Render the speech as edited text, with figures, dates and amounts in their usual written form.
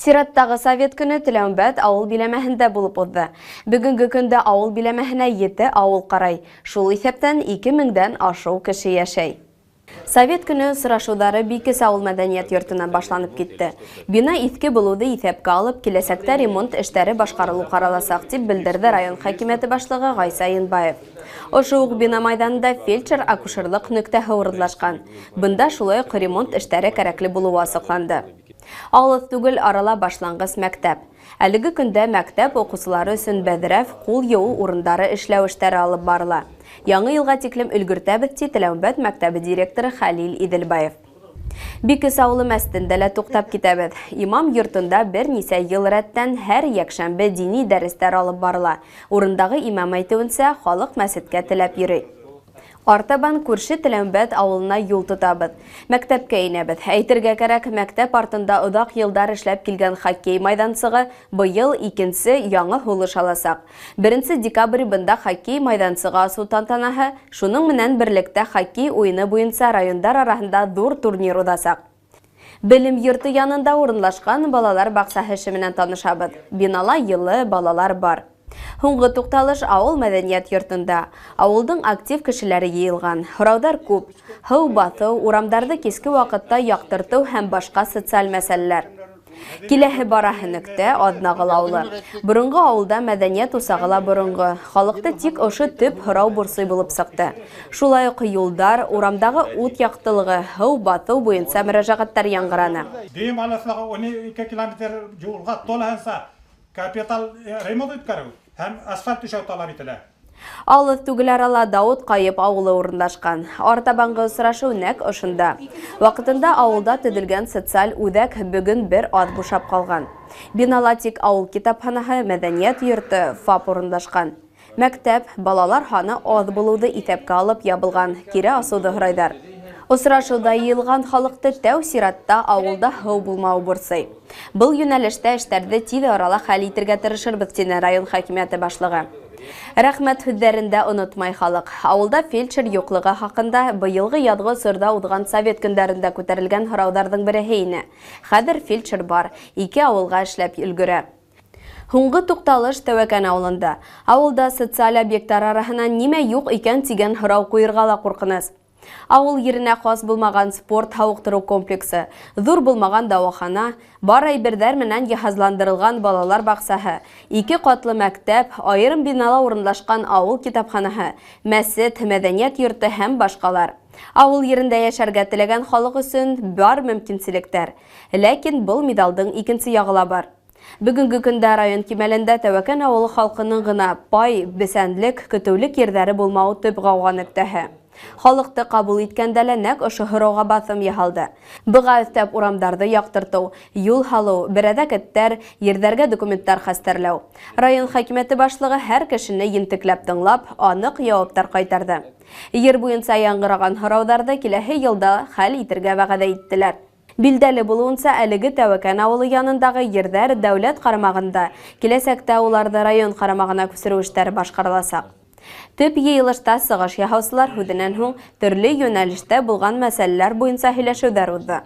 Сираттағы совет көнө Теләүембәт ауыл биләмәһендә булып уҙҙы. Бөгөнгө көндә ауыл биләмәһенә 7 ауыл ҡарай. Шул иҫәптән 2000-дән ашыу кеше йәшәй. Совет көнө осрашыуҙары Бикес ауыл мәҙәниәт йортонан башланып китте. Бина иҫке булыуҙы иҫәпкә алып, киләсәктә ремонт эштәре башҡарылыу ҡараласаҡ, тип белдерҙе район хакимиәте башлығы Ғайса Янбаев. Ошо уҡ бина майҙанында фельдшер-акушерлыҡ нөктәһе урынлашҡан. Бында шулай уҡ ремонт эштәре кәрәкле булыуы асыҡланды. Алыҫ түгел арала башланғыс мәктәп. Әлеге көндә мәктәп уҡыусылары өсөн бәҙрәф, ҡул йыуыу урындары эшләү эштәре алып барыла. Яңы йылға тиклем өлгөртәбеҙ, ти Теләүембәт мәктәбе директоры Хәлил Иҙелбаев. Бикес ауылы мәсетендә лә туҡтап китәбеҙ. Имам йортонда бер нисә йыл рәттән һәр йәкшәмбе дини дәрестәр алып барыла. Урындағы имам әйтеүенсә, халыҡ мәсеткә теләп йөрөй. Артабан күрше Теләүембәт ауылына юл тотабыҙ. Мәктәпкә инәбеҙ. Әйтергә кәрәк, мәктәп артында оҙаҡ йылдар эшләп килгән хоккей майҙансығы быйыл икенсе яңы һулыш аласаҡ. 1 декабрь бында хоккей майҙансығы асыу тантанаһы, шуның менән берлектә хоккей уйыны буйынса райондар араһында ҙур турнир уҙасаҡ. Белем йорто янында урынлашҡан балалар баҡсаһы эше менән танышабыҙ. Бинала йылы балалар бар. Һуңғы туҡталыш ауыл мәҙәниәт йортонда. Ауылдың актив кешеләре йыйылған. Һорауҙар күп. Һыу баҫыу, урамдарҙы киске ваҡытта яҡтыртыу һәм башҡа социаль мәсьәләләр. Киләһе бараһы нөктә Аҙнағол ауылы. Боронғо ауылда мәҙәниәт усағы ла боронғо. Халыҡты тик ошо төп һорау борсой булып сыҡты. Шулай уҡ юлдар, урамдағы ут яҡтылығы, һыу баҫыу буйынса мөрәжәғәттәр яңғыраны. Дөйөм алыҫлығы 12 километр юлға тулыһынса капитал ремонт үткәреү һәм асфальт түшәү талап ителә. Алыҫ түгел арала Дауыт Ҡайып ауылы урынлашҡан. Артабанғы осрашыу нәҡ ошонда. Ваҡытында ауылда төҙөлгән социаль үҙәк бөгөн бер аҙ бушап ҡалған. Бинала тик ауыл китапханаһы, мәҙәниәт йорто, ФАП урынлашҡан. Мәктәп балалар һаны аҙ булыуҙы иҫәпкә алып ябылған, кире асыуҙы һорайҙар. Осрашыуҙа йыйылған халыҡты тәү сиратта ауылда һыу булмауы борсой. Был йүнәлештә эштәрҙе тиҙ арала хәл итергә тырышырбыҙ, тине район хакимиәте башлығы. Рәхмәт һүҙҙәрен дә онотмай халыҡ. Ауылда фельдшер юҡлығы хаҡында быйылғы яҙғы осорҙа уҙған совет көндәрендә күтәрелгән һорауҙарҙың береһе ине. Хәҙер фельдшер бар, 2 ауылға эшләп өлгөрә. Һуңғы туҡталыш Тәүәкән ауылында. Ауылда социаль объекттар араһынан нимә юҡ икән тигән һорау ҡуйырға ла ҡурҡыныс. Ауыл еренә хас булмаған спорт һауыҡтырыу комплексы, ҙур булмаған дауахана, бар әйберҙәр менән йыһазландырылған балалар баҡсаһы, 2 ҡатлы мәктәп, айырым бинала урынлашҡан ауыл китапханаһы, мәсет, мәҙәниәт йорто һәм башҡалар. Ауыл ерендә йәшәргә теләгән халыҡ өсөн бар мөмкинселектәр. Ләкин был миҙалдың икенсе яғы ла бар. Бөгөнгө көндә район кимәлендә Тәүәкән ауылы халҡының ғына пай, бесәнлек, көтөүлек ерҙәре булмауы төп ғауға нөктәһе. Халыҡты ҡабул иткәндә лә нәҡ ошо һорауға баҫым яһалды. Быға өҫтәп урамдарҙы яҡтыртыу, юл һалыу, берәҙәк эттәр, ерҙәргә документтар хәстәрләү. Район хакимиәте башлығы һәр кешене ентекләп тыңлап, аныҡ яуаптар ҡайтарҙы. Ер буйынса яңғыраған һорауҙарҙы киләһе йылда хәл итергә вәғәҙә иттеләр. Билдәле булыуынса, әлеге Тәүәкән ауылы янындағы ерҙәр дәүләт ҡарамағында, киләсәктә уларҙы район ҡарамағына күсереү эштәре башҡарыласаҡ. Төп йыйылышта сығыш яһаусылар һүҙенән һуң төрлө йүнәлештә булған мәсьәләләр буйынса һөйләшеүҙәр уҙҙы.